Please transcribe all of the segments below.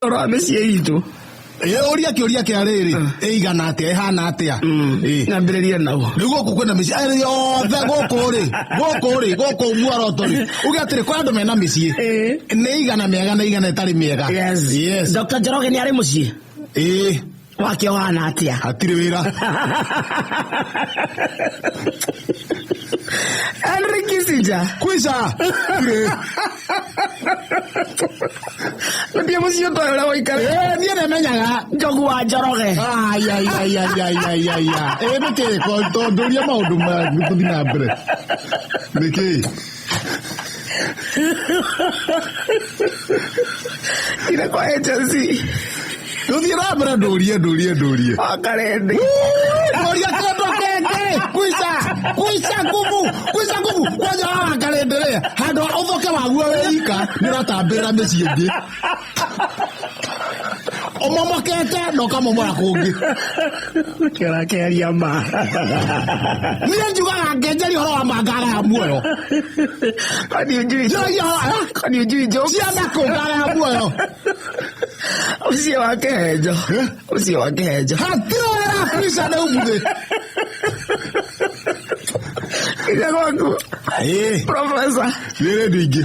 Ũhoro wa mĩciĩ itũ. Ĩ, ũria kĩũria kĩa rĩrĩ, ĩigana atĩa, ĩhana atĩa? Ĩ. Nyambĩrĩrie nau. Rĩu gũkũ kwĩna mĩciĩ ĩrĩ yothe gũkũ rĩ, gũkũ rĩ, gũkũ muoroto rĩ, uge atĩrĩ, kwĩ andũ mena mĩciĩ. Ĩ. Nĩ igana mĩega na igana ĩtarĩ mĩega. Yes. Yes. Dr. Njoroge nĩ arĩ mũciĩ. Ĩ. Wake ũhana atĩa? Hatirĩ wĩra. Henry Kissinger. Kwica. Hatirĩ. Gũthiĩ mũciĩ ũtoĩ ũrĩa ũikara. Ĩ, niĩ nĩmenyaga. Njogu wa Njoroge. Ai, ai, ai, ai, ai, ai, ai, ai. Ĩ, nĩkĩ? Tondũria maũndũ ma tũthiĩ na mbere. Nĩkĩ? Ire kwa agency. Tũthiĩ na mbere ndũrie, ndũrie, ndũrie. Wakarende. Ndũria kĩndũ kĩngĩ. Kwica, kwica nguvu, kwica nguvu. Kwanja wa Karende rĩ, handũ ha ũthoke waguo wĩ ika, nĩ ũratambĩrĩra mĩciĩ ĩngĩ. Ũmomokete na ũkamomora kũngĩ. Kĩrakĩaria ma. Niĩ njugaga ngenjeria ũhoro wa mangaga ya muoyo. Kwani ujui? Njaragia ũhoro, Kwani ujui joke? Ciana kũ ngaga ya muoyo. Ũcio wa kĩhenjo. Ũcio wa kĩhenjo. Hatirĩ wĩra kwica nĩ umuthĩ. Ire gwaku. Ĩ. Professor. Nĩ redio ingĩ.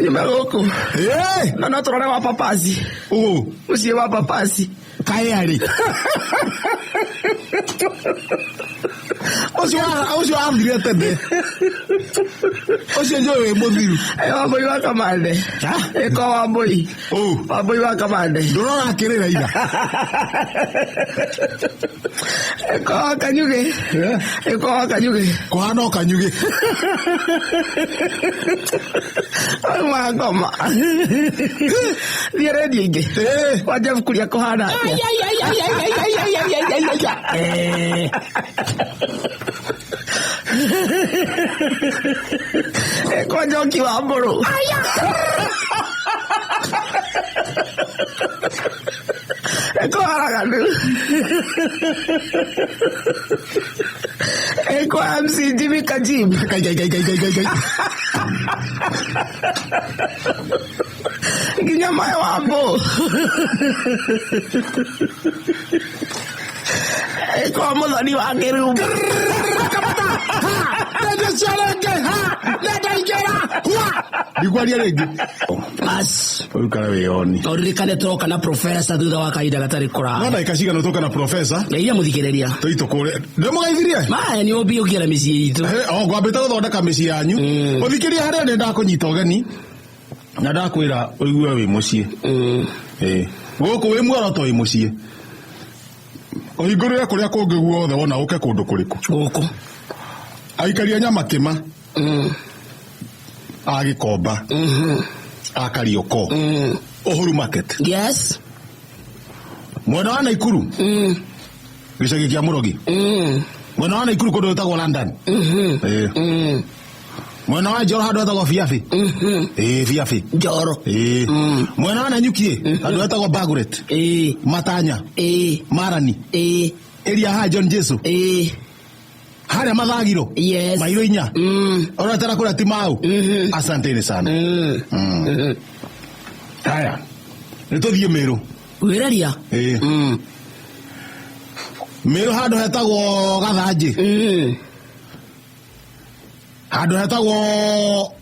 Nyuma gũkũ. Ĩ. No no tũrore wa papasi. Ũ. Mũciĩ wa papasi. Kaĩ arĩ. Ũcio ũcio athire tene. Ũcio njũĩ wĩ mũthiru. Ĩ Wambũi wa Kamande. Ĩko Wambũi. Ũ. Wambũi wa Kamande. Ndũrora akĩrĩra ira. Ĩko wa Kanyugĩ. Ĩko wa Kanyugĩ. Kũhana o Kanyugĩ. Auma ngoma. Thiĩ redio ingĩ. Ĩ. Kwa Jeff Kuria kũhana atĩa? Ai, Ĩko Njoki wa Mbũrũ. Ĩko Haraganu. Ĩko MC Jimmy Kajim. Kai, kai, kai, kai, kai, kai, kai. Nginya maĩ wa mbũ. Ĩko Mũthoni wa Kĩrumba. Nenda ciarenge, ha! Nenda ingĩra, hua! Ndikwaria rĩngĩ. Bas. Ũikare wĩyoni. Ũririkane tũroka na profesa thutha wa kahinda gatarĩ No kũraya. ndagĩka cigana tũke na profesa? Ngeithia mũthikĩrĩria. Tũitũkũre. Ndĩmũgeithirie? Maya nĩ ũmbi ũkĩra mĩciĩ itũ. O ngwambĩte gũthondeka mĩciĩ yanyu. Mũthikĩria harĩa nĩ ndakũnyita ũgeni na ndakwĩra ũigue wĩ mũciĩ. Ĩ. Gũkũ wĩ muoroto wĩ mũciĩ. Ũhingũrĩre kũrĩa kũngĩ guothe wona ũke kũndũ kũrĩkũ. Gũkũ. Aikari a Nyamakĩma. A Gĩkomba. A Karioko. Uhuru Market. Yes. Mwena wa Naikuru. Gĩcagi kĩa Mũrogi. Mwena wa Naikuru kũndũ gwĩtagwo London. Ĩ. Mwena wa Njoro handũ hetagwo Biabi. Ĩ, Biabi. Njoro. Ĩ. Mwena wa Nanyuki handũ hetagwo Baguret. Ĩ. Matanya. Ĩ. Marani. Ĩ. Area ha John Jesu. Ĩ. Harĩa Mathagiro. Yes. Mairo inya. Ũretera kũrĩa ti mau. Asanteni sana. Haya. Nĩ tũthiĩ Meru. Wĩraria. Ĩ. Meru handũ hetagwo Gathanjĩ. Handũ hetagwo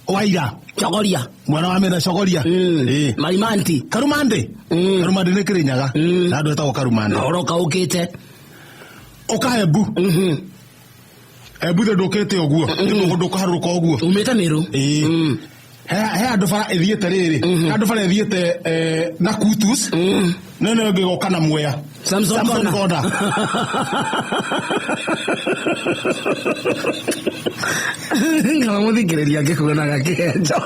Waira. Chogoria. Mwena wa Mĩra Chogoria. Ĩ. Marimanti. Karumandĩ. Karumandĩ nĩ Kĩrĩnyaga. Handũ hetagwo Karumandĩ. Ũroka ũkĩte. Ũka Embu. Embu thĩ ndũkĩte ũguo. Ndũkũharũrũka ũguo. Umĩte Meru. Ĩ. He handũ bara ĩthiĩte rĩrĩ. Handũ bara ĩthiĩte na Kutus. No no ĩngĩgoka na Mwea. Samson Samson Corner. Corner. Ngaba mũthikĩrĩria angĩkuonaga kĩhenjo.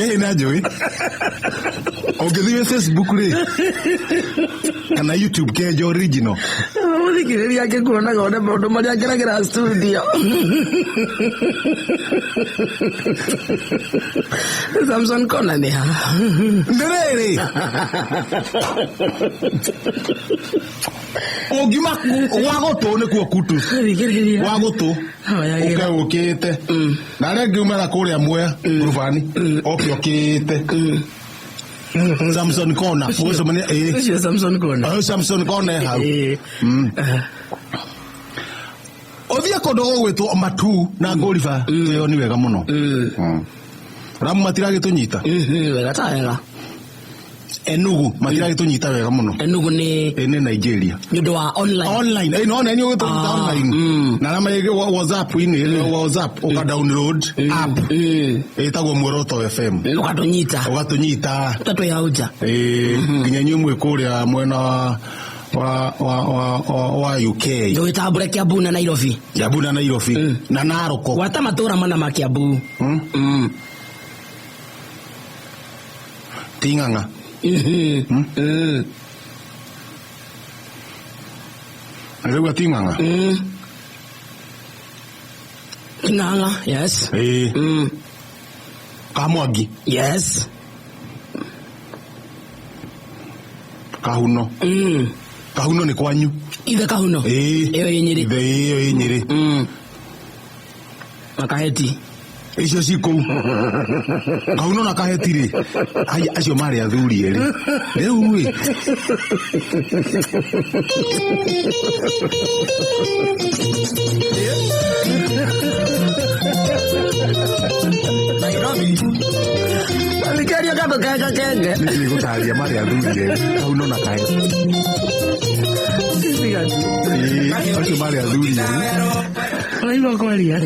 Ĩhĩ na njũĩ. Ũngĩthiĩ Facebook rĩ kana YouTube Kĩhenjo original. Mũthikĩrĩria angĩkuonaga one maũndũ marĩa ngeragĩra studio. Samson Corner nĩ ha? Ndĩrĩrĩ. Ũngiuma gwa gũtũ nĩkuo kutu. Thikĩrĩria. Gwa gũtũ. Hoyagĩra. Ũke ũkĩte. Na arĩa angĩ umĩra kũrĩa Mwea, Rubani, oke ũkĩte. Samson Kona, mũgũcemania ĩĩ. Ũcio Samson Kona. Ũyũ Samson Kona e hau. Ĩĩ. Ũthiĩ kũndũ gũgwĩtwo Matu na Ngũriba, ĩyo nĩ wega mũno. Ramu matiragĩtũnyita. Wega ta wega. Enugu matiragĩtũnyita wega mũno. Enugu nĩ Ĩ nĩ Nigeria. nĩ ũndũ wa online. Online, ĩ no nĩ ũgĩtũnyita Ah, online. Na arĩa marĩ WhatsApp-inĩ, WhatsApp ũka download app ĩtagwo Muoroto FM. Ũgatũnyita. Ũgatũnyita. Ũtatwĩhauja. Ĩ nginya inyuĩ mwĩ kũrĩa mwena wa UK. Ndũgĩtambũre Kiambu na Nairobi. Kiambu na Nairobi na Naroko. Gwata matũra mana ma Kiambu. Ti Ng'ang'a. Rĩu ti Ng'ang'a. Ng'ang'a, yes. Ĩ Kamwangi. Yes. Kahuno. Kahuno nĩ kwanyu. Ithe Kahuno. Ĩ. Ĩyo ĩ Nyĩrĩ. Ithe ĩyo ĩ Nyĩrĩ. Na Kaheti. Icio ci kũu. Kahuno na Kaheti rĩ. Haya acio marĩ athuri erĩ. Rĩu rĩ. Nairobi. Thikĩrĩria kandũ kega kenge. Nĩ gũtarĩria marĩ athuri erĩ. Kahuno na Kaheti. Ĩ acio marĩ athuri erĩ. Ũraigua kwaria.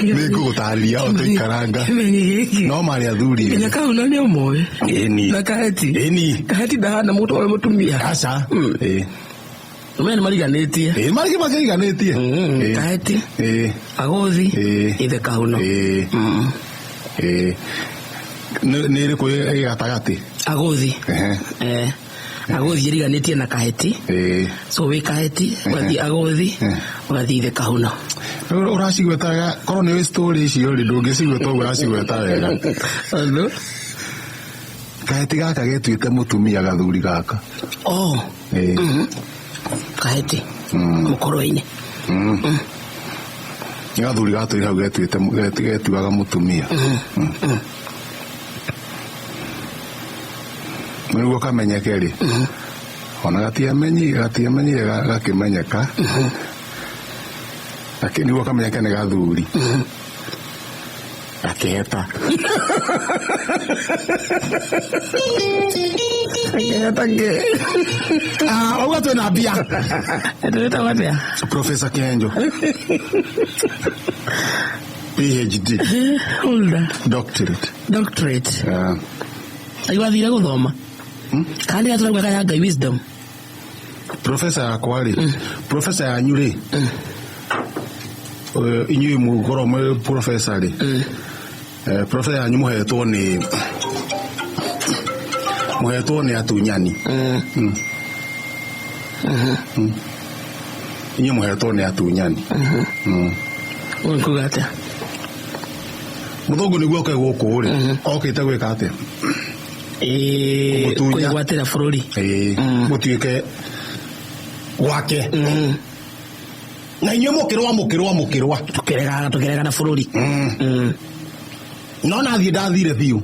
Nĩ ngũgũtarĩria o tũikaranga. Kĩmenyi gĩkĩ. No marĩ athuri Nginya erĩ. Kahuno nĩ ũmũĩ. Ĩni. Na Kaheti. Ĩni. Kaheti ndahana mũndũ wa mũtumia. Aca. Ĩ. Maya nĩ mariganĩtie. Ĩ marĩ makĩriganĩtie. Ĩ. Kaheti. Ĩ. Agũthi. Ĩ. Ithe Kahuno. Ĩ. Ĩ. Nĩ ĩrĩkũ ĩ gatagatĩ? Agũthi. Ehe. Agũthi ĩriganĩtie na Kaheti. Ĩ. So wĩ Kaheti, ũgathiĩ Agũthi, ũgathiĩ Ithe Kahuno. Ũracigwetaga korwo nĩ ũĩ story icio rĩ ndũngĩcigweta ũguo ũracigweta wega. Tondũ? Kaheti gaka getuĩte mũtumia gathuri gaka. Oh. Ĩ. Kaheti. Mũkoroinĩ. Nĩ gathuri gatũire hau getuĩte getuaga mũtumia. Nĩguo kamenyeke rĩ. Ona gatiamenyire gakĩmenyeka. Nĩguo kamenyeke nĩ gathuri. Gakĩheta. Gakĩheta kĩ? Ũguo twĩna mbia. Twĩtagwo atĩa? Professor Kihenjo. PhD. Holder. Doctorate. Doctorate. Aigua athire gũthoma. Kana nĩ atũrauga kaya Ngai wisdom. Professor yakwa rĩ, professor yanyu rĩ, inyuĩ mũkorwo mwĩ professor rĩ, professor yanyu mũhetwo nĩ atunyani. Inyuĩ mũhetwo nĩ atunyani. Ũguo nĩ kuuga atĩa? Mũthũngũ nĩguo oke gũkũ rĩ, okĩte gwĩka atĩa? Kũmũtunya. Kwĩgwatĩra bũrũri. Ĩ, mũtuĩke gwake. Na inyuĩ mũkĩrũa. Tũkĩregana bũrũri. No nathiĩ ndathire biũ.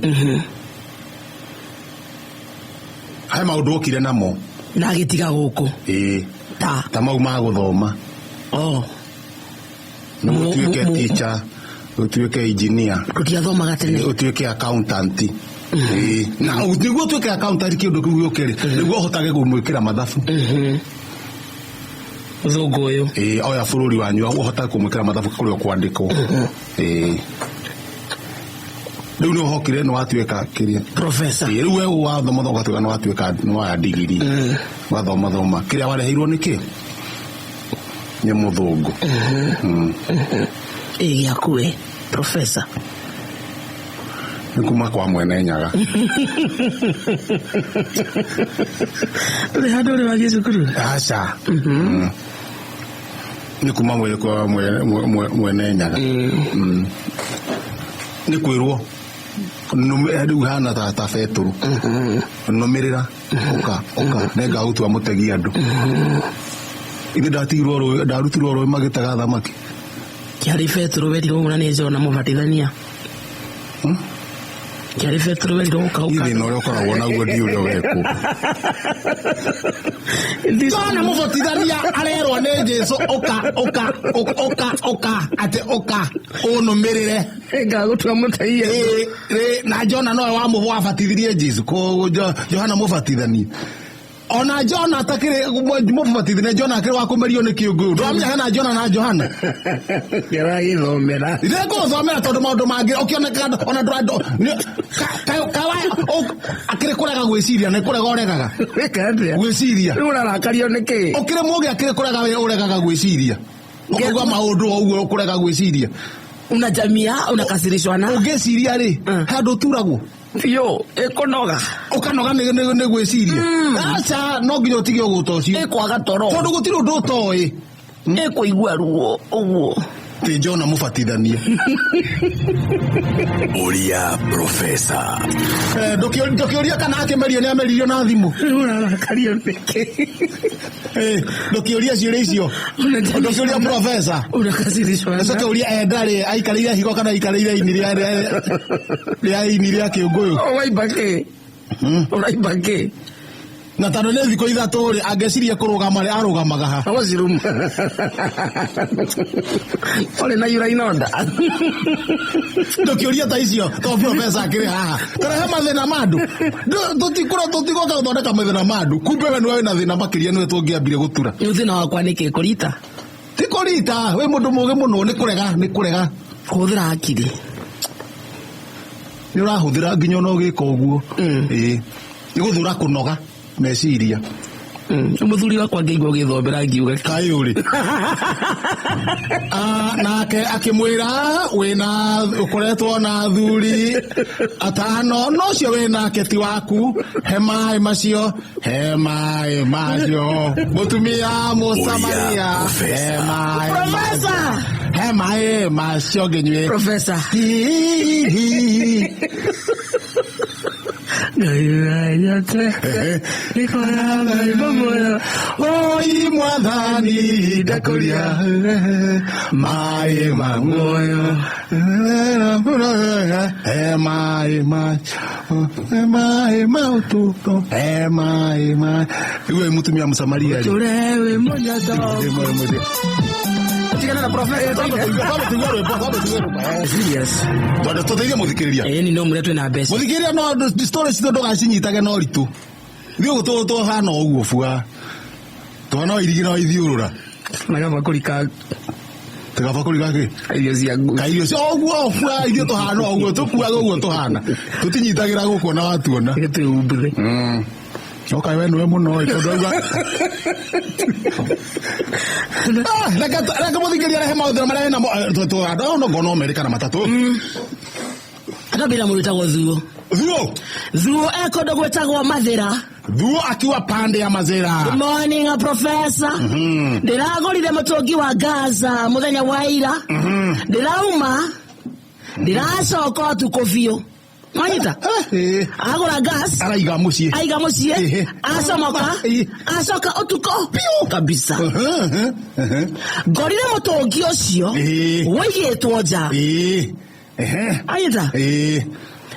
He maũndũ okire namo. Na agĩtiga gũkũ. Ĩ. Ta. Ta mau ma gũthoma. Oh. Nĩ ũtuĩke teacher, ũtuĩke engineer. Tũtiathomaga tene. Ũtuĩke accountant. Ĩ. Na nĩguo ũtuĩke accountant kĩũndũ kĩu gĩũke rĩ, nĩguo ũhotage kũmwĩkĩra mathabu. Mũthũngũ ũyũ. Ĩ, oya bũrũri wanyu ũhotage kũmwĩkĩra mathabu kũrĩa ũkwandĩkwo. Ĩ. Rĩu nĩ ũhokire nĩ watuĩka kĩrĩa. Professor. Ĩ, rĩu we wathoma ũgatuĩka nĩ watuĩka nĩ waya digiri. Wathoma thoma. Kĩrĩa wareheirwo nĩ kĩ? Nĩ mũthũngũ. Ĩ, gĩaku ĩ, professor. Nĩ kuma kwa Mwene Nyaga. Ndũrĩ handũ ũrĩ wathiĩ cukuru? Aca. Nĩ kuma kwa Mwene Nyaga. Nĩ kwĩrwo. Rĩu hana ta Betũrũ. Nũmĩrĩra, ũka, ũka, nĩngagũtua mũtegi andũ. Ithe ndatigirwo rũĩ, ndarutirwo rũĩ magĩtega thamaki. Kĩarĩ Betũrũ werirwo ũguo na nĩ Jona mũbatithania. Kĩarĩ Betũrũ werirwo ũka ũka. Thĩna ũrĩa ũkoragwo naguo ndiũĩ ũrĩa ũgekwo. Jona mũbatithania arerwo nĩ Jesu ũka, ũka, ũka, ũka, atĩ ũka, ũnũmĩrĩre. Ngagũtua mũtegi andũ. Na Jona nowe wabatithirie Jesu, Johana mũbatithania. Ona Jona atakĩrĩ mũbatithania, Jona akĩrĩ wa kũmerio nĩ kĩũngũyũ. Ndwamenya hena Jona na Johana. Kĩragĩthomera. Nĩngũgũthomera tondũ maũndũ mangĩ ũkĩoneka ona akĩrĩ kũrega gwĩciria, nĩ kũrega ũregaga. Wĩka atĩa? Gwĩciria. Rĩu ũrarakario nĩkĩ? Ũkĩrĩ mũgĩ akĩrĩ kũrega ũregaga gwĩciria. Ũkauga maũndũ o ũguo ũkũrega gwĩciria. Unajamia, unakasirishwa na. Ũngĩciria rĩ, handũ ũturagwo. Biũ, ĩkũnoga. Ũkanoga nĩ gwĩciria. Aca, no nginya ũtige ũgũta ũcio. Ĩkwaga toro. Tondũ gũtirĩ ũndũ ũtoĩ. Ĩkũigua ruo ũguo. Ti Jona mũbatithania. Ũria Profesa. Ndũkĩũria kana akĩmerio nĩ ameririo na thimũ. Ũrarakario nĩkĩ? Ndũkĩũria ciũria icio. Ndũkĩũria Profesa. Unakasirishwa na. Ũcoke ũrie enda rĩ, aikarĩire higo kana aikarĩire ini rĩa ini rĩa kĩũngũyũ. Ũraimba kĩ? Ũraimba kĩ? Na tondũ nĩ thikũ ithatũ rĩ, angĩciria kũrũgama rĩ, arũgamaga ha? Washroom. Ũrĩ na yura inonda. Ndũkĩũria ta icio, to Profesa akĩrĩ haha. Tũrehe mathĩna ma andũ. Tũtigoka gũthondeka mathĩna ma andũ. Kumbe we nĩwe wĩna thĩna makĩria, nĩwe tũngĩambire gũtura. Rĩu thĩna wakwa nĩ kĩ? Kũrita? Ti kũrita, wĩ mũndũ mũũgĩ mũno, nĩ kũrega, nĩ kũrega. Kũhũthĩra hakiri. Nĩ ũrahũthĩra nginya ona ũgĩka ũguo. Ĩĩ. Nĩ gũthũra kũnoga meciria. Mũthuri wakwa ngĩigua ũgĩthomera ngiuga kĩ? Kaĩ ũrĩ. Nake akĩmwĩra wĩna ũkoretwo na athuri atano, no ũcio wĩnake ti waku, he maĩ macio, he maĩ macio, mũtumia Mũsamaria, he maĩ Profesa! he maĩ macio ngĩnyue. Profesa. Hihi. Oi mwathani ndakũria maĩ ma muoyo, he maĩ ma, he maĩ ma ũtũto, he maĩ ma. Iwe mũtumia Mũsamaria rĩ. Tũre wĩ mũnyato. Tigana na Profesa. Serious. Tondũ tũteithie mũthikĩrĩria. Ĩni no mũrĩa twĩna mbeca. Mũthikĩrĩria no story citũ ndũgacinyitage no ritũ. Ithuĩ gũtũ tũhana ũguo bua. Twana o irigi no ithiũrũra. Na gabakũri ka Gabakũri gakĩ? Irio cia ngui. Ka irio cia ũguo bua, ithuĩ tũhana ũguo, tũkuaga ũguo tũhana. Tũtinyitagĩra gũkũ ona watuona. Ithuĩ twĩhumbĩre. No kaĩ we nĩwe mũno ĩ, tondũ auga. Reke mũthikĩrĩria arehe maũndũ marĩa ena mo, andũ no ngono merĩ kana matatũ. Akambĩra mũndũ wĩtagwo Thuo. Thuo? Thuo e kũndũ gwĩtagwo Mathĩra. Thuo akiwa pande ya Mathĩra. Good morning, Professor. Ndĩragũrire mũtũngi wa Gaza mũthenya wa ira. Ndĩrauma, ndĩracoka ũtukũ biũ. Mwanyita? Agũra gas. Araiga mũciĩ. Aiga mũciĩ. Acomoka. Acoka ũtukũ biũ kabisa. Ngorire mũtũngi ũcio wũigĩtwo nja. Anyita?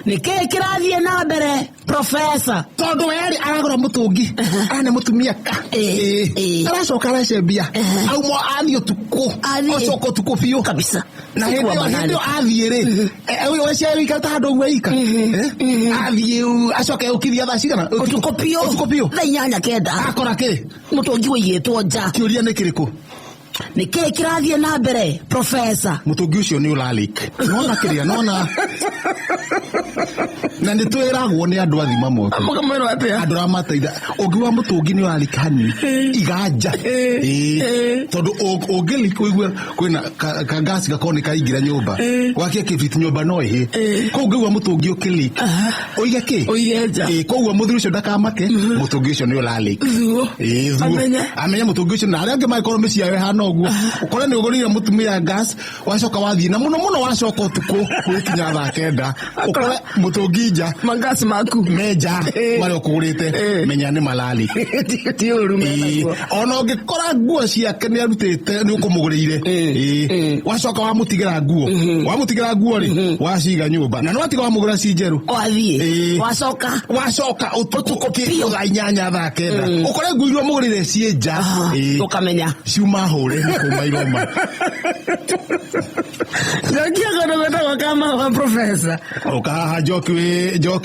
Nĩ kĩĩ kĩrathiĩ na mbere, Professor? Tondũ we rĩ, aragũra mũtũngi. Ane mũtumia ka. Aracoka arecembia. Auma athiĩ ũtukũ. Athiĩ. Acoka ũtukũ biũ. Kabisa. Na Siku wa hĩndĩ ĩyo, manane. hĩndĩ ĩyo athiĩ rĩ, ũyũ weciria wĩikarĩte handũ ũguo eika. Athiĩ, acoke ũkithia thaa cigana? Ũtukũ biũ. Ũtukũ biũ. Thaa inyanya kenda. Akora kĩ? Mũtũngi wũigĩtwo nja. Kĩũria nĩ kĩrĩkũ? Nĩ kĩĩ kĩrathiĩ na mbere, Professor? Mũtũngi ũcio nĩ ũraleak. Nona kĩrĩa, nona. Na nĩ twĩragwo nĩ andũ athima moto. Mũkamwĩrwo atĩa? Andũ arĩa mateitha. Ũngiuga mũtũngi nĩ ũraleak hanini, iganja. Tondũ ũngĩleak ũigue kwĩna ka gas gakorwo nĩ kaingĩra nyũmba. Wakia kĩbiti nyũmba no ĩhĩe. Koguo ũngĩigua mũtũngi ũkĩleak, ũige kĩ? Ũige nja. Koguo mũthuri ũcio ndakamake, mũtũngi ũcio nĩ ũraleak. Thuo. Thuo. Amenye. Amenye mũtũngi ũcio, na arĩa angĩ mangĩkorwo mĩciĩ yao ĩhana ũguo. Ũkore nĩ ũgũrĩire mũtumia gas, wacoka wathiĩ, na mũno mũno wacoka ũtukũ gũgĩkinya thaa kenda. Ũkore Mũtũngi nja. Mangasi maku. Menja. Eh. Marĩa ũkũgũrĩte. Eh. Menya nĩ malali. Ti ũru menaguo. Ona ũngĩkora nguo ciake nĩ arutĩte nĩ ũkũmũgũrĩire. Mm. Wacoka wamũtigĩra nguo. Wamũtigĩra nguo rĩ, waciga nyũmba. Na nĩ watiga wamũgũra ci njerũ. Wathiĩ. Eh. Wacoka. Wacoka ũtukũ kĩndũ thaa 8 thaa 9. Ũkore nguo iria ũmũgũrĩire ciĩ nja. Ũkamenya. Ciuma hũre nĩ kũma iroma. Njokia kũndũ gwĩtagwo Kamahuha professor. Ũka haha Njoki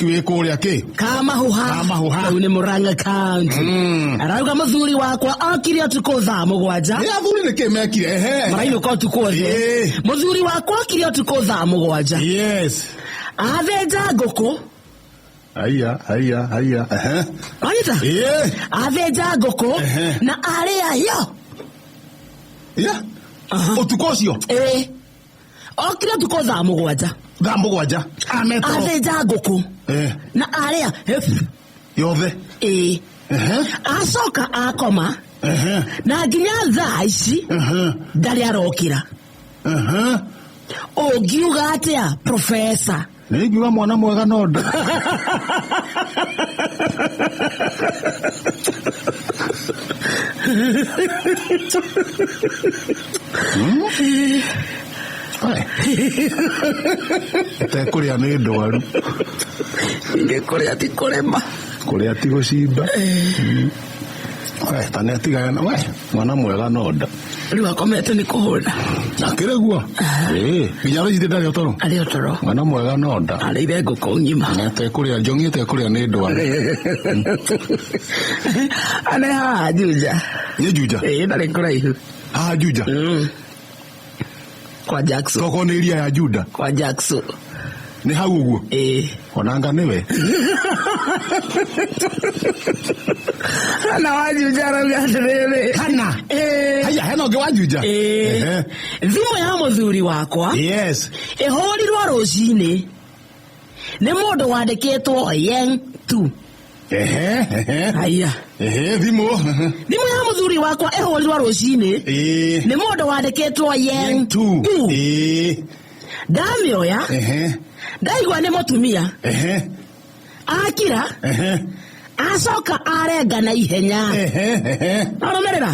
wĩ kũrĩa kĩ? Kamahuha. Kamahuha. Rĩu nĩ Murang'a County. Arauga mũthuri wakwa okire ũtukũ thaa 7. Nĩ athuri nĩkĩ mekire? Ehe. Marainũka ũtukũ othe. Mũthuri wakwa okire ũtukũ thaa 7. Yes. Athĩnja ngũkũ. Haiya, haiya, haiya. Ehe. Wanyita? Athĩnja ngũkũ na arĩa yo. Yeah. Ũtukũ ũcio? Okire ũtukũ thaa 7. Thaa 7. Ametwo. Athĩnja ngũkũ. Na arĩa Yothe. Acoka akoma. Na nginya thaa ici ndarĩ arokĩra. Ũngiuga atĩa professor? Nĩ ingiuga mwana mwega no nda. Tekũrĩa nĩ ndwaru. Nĩ kũrĩa ti kũrĩma. Kũrĩa ti gũcimba. Ta nĩ atigana, we, mwana mwega no nda. Rĩu akomete nĩ kũhũna. Akĩrĩ guo? Nginya rũcinĩ ndarĩ toro. Arĩ o toro. Mwana mwega no nda. Arĩire ngũkũ ng'ima. Tekũrĩa, njong'i tekũrĩa nĩ ndwaru. Ane haha Juja. Nĩ Juja? Ndarĩ kũraihu. Haha Juja? Kwa Jackson. Toko nĩ iria ya Juda. Kwa Jackson. Nĩ hau ũguo? Onanga nĩwe. Hana wa Juja arauga atĩrĩrĩ. Hana? Haya, hena ũngĩ wa Juja? Thimũ ya mũthuri wakwa. Yes. Ĩhũrirwo rũcinĩ nĩ mũndũ wandĩkĩtwo Yeng tu. Haya. Thimũ. Thimũ ya mũthuri wakwa ĩhũrirwo rũcinĩ nĩ mũndũ wandĩkĩtwo Yeng tu. Ndamĩoya. Ndaigua nĩ mũtumia. Akira. Acoka arenga na ihenya. Arũmĩrĩra.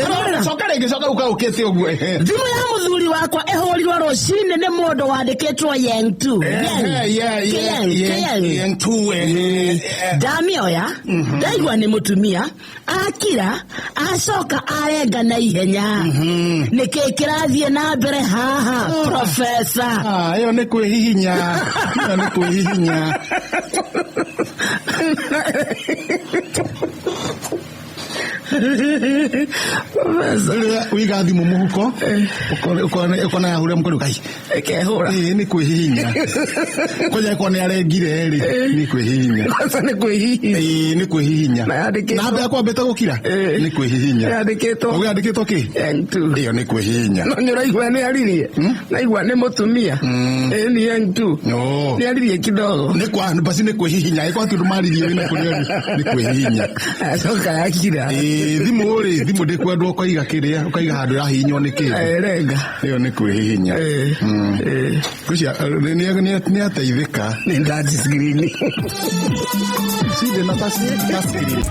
Arũmĩrĩra. Coka rĩngĩ, coka rĩu kaũkĩte ũguo. Thimũ ya mũthuri wakwa ĩhũrirwo rũcinĩ nĩ mũndũ wandĩkĩtwo Yeng tu. Yeng tu. Ndamĩoya, ndaigua nĩ mũtumia, akira, acoka arenga na ihenya. Nĩkĩ kĩrathiĩ na mbere haha, professor? Ĩyo nĩ kwĩhihinya. Ĩyo nĩ kwĩhihinya. Rĩrĩa ũiga thimũ mũhuko, ũkona yahũra mũkono kai. Ĩkehũra. Nĩ kwĩhihinya. Kwanja ĩkorwo nĩ arengire rĩ, nĩ kwĩhihinya. Kwanza nĩ kwĩhihinya. Nĩ kwĩhihinya. Na yandĩkĩtwo. Na mbere kwambĩte gũkira? Nĩ kwĩhihinya. Yandĩkĩtwo. Ũguo yandĩkĩtwo kĩ? Yeng tu. Ĩyo nĩ kwĩhihinya. No nĩ ũraigua nĩ aririe? Naigua nĩ mũtumia. Nĩ Yeng tu. Nĩ aririe kidogo. Nĩ kwa, basi nĩ kwĩhihinya. Ĩkorwo ti ũndũ maririe wĩna kũrĩa nĩ kwĩhihinya. Acoka yakira. Thimũ rĩ, thimũ ndĩkwendwo ũkaiga kĩrĩa, ũkaiga handũ ĩrahihinywo nĩ kĩndũ. Renga. Ĩyo nĩ kwĩhihinya. Ngwĩciria, nĩ ateithĩka. Nĩ touch screen. Cirĩ na touch screen.